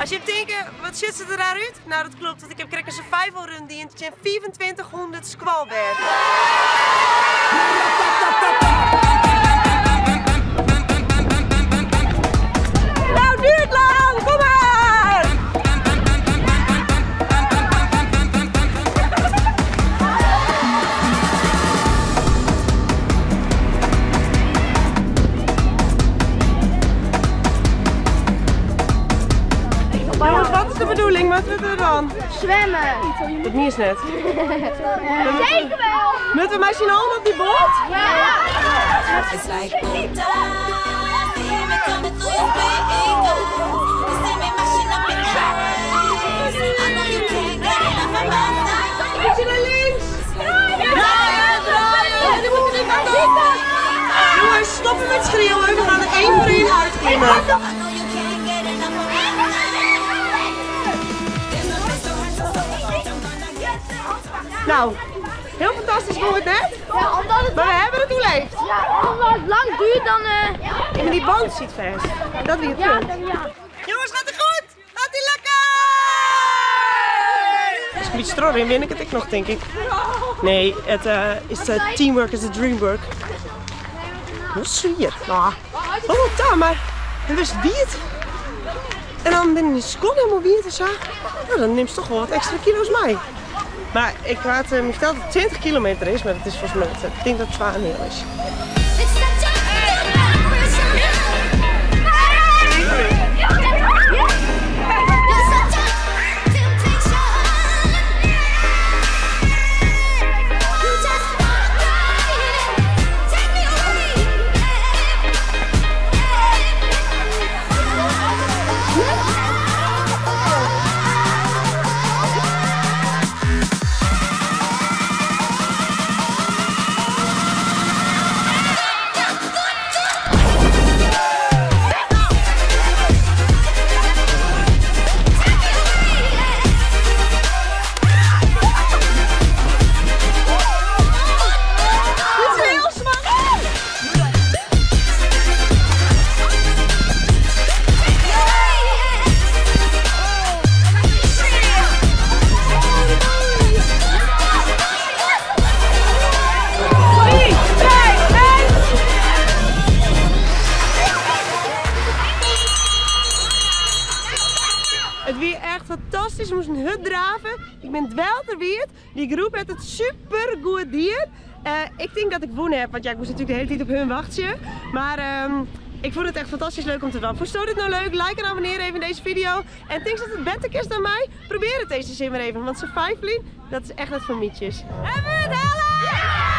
As jim tinke, wat sjocht se der raar út? Nou, dat klopt, want ik heb krekt in survival run dien tsjin 2500 skoalbern. Nou, duurt lang! Kom maar! Jongens, wat is de bedoeling? Wat moeten we dan? Zwemmen. Dat niet is net. Zeker wel. Moeten we maar zien allemaal op die boot? Ja. It's like see me coming through your speakers. You see me mashing up your eyes. I know you can't get enough of my sight. Ietsje naar links! Draaien, draaien! Jullie moeten die kant op! Jongens, stoppen met schreeuwen. We gaan er één voor één uitklimmen. I know you can't get enough of my sight. There's no place to hide, so stop. I'm gonna get you. Nou, heel fantastisch vond ik het net. Ja, omdat het, Maar we hebben het oerleefd. ja, omdat het lang duurt dan... Ja, maar die band zit vast. Dat is het ja, punt. dan, ja. Jongens, gaat het goed? Gaat ie lekker? Als ik een beetje stror in, win ik het ik nog, denk ik. Nee, het is teamwork is the dreamwork. Wat zwier. Nou, oh, daar, maar het was wiet. En dan ben je school helemaal wiet en zo. Nou, dan neemt ze toch wel wat extra kilo's mee. Maar ik had me verteld dat het 20 kilometer is, maar dat is volgens mij, ik denk dat het 12,5 is. It's such a You're such a temptation. You just walk right in. Take me away. Dit is heel zwaar. Drie, twee, één. Het weer echt fantastisch. We moesten een hut draven. Ik ben dwelterweerd. Die groep heeft het super goed dier. Ik denk dat ik wonnen heb, want ja, ik moest natuurlijk de hele tijd op hun wachten. Maar ik vond het echt fantastisch leuk om te doen. Vond je dit nou leuk? Like en abonneer even in deze video. En denk dat het beter is dan mij? Probeer het deze zin maar even, want survivaling, dat is echt net voor mietjes. Hebben we het halen? Ja!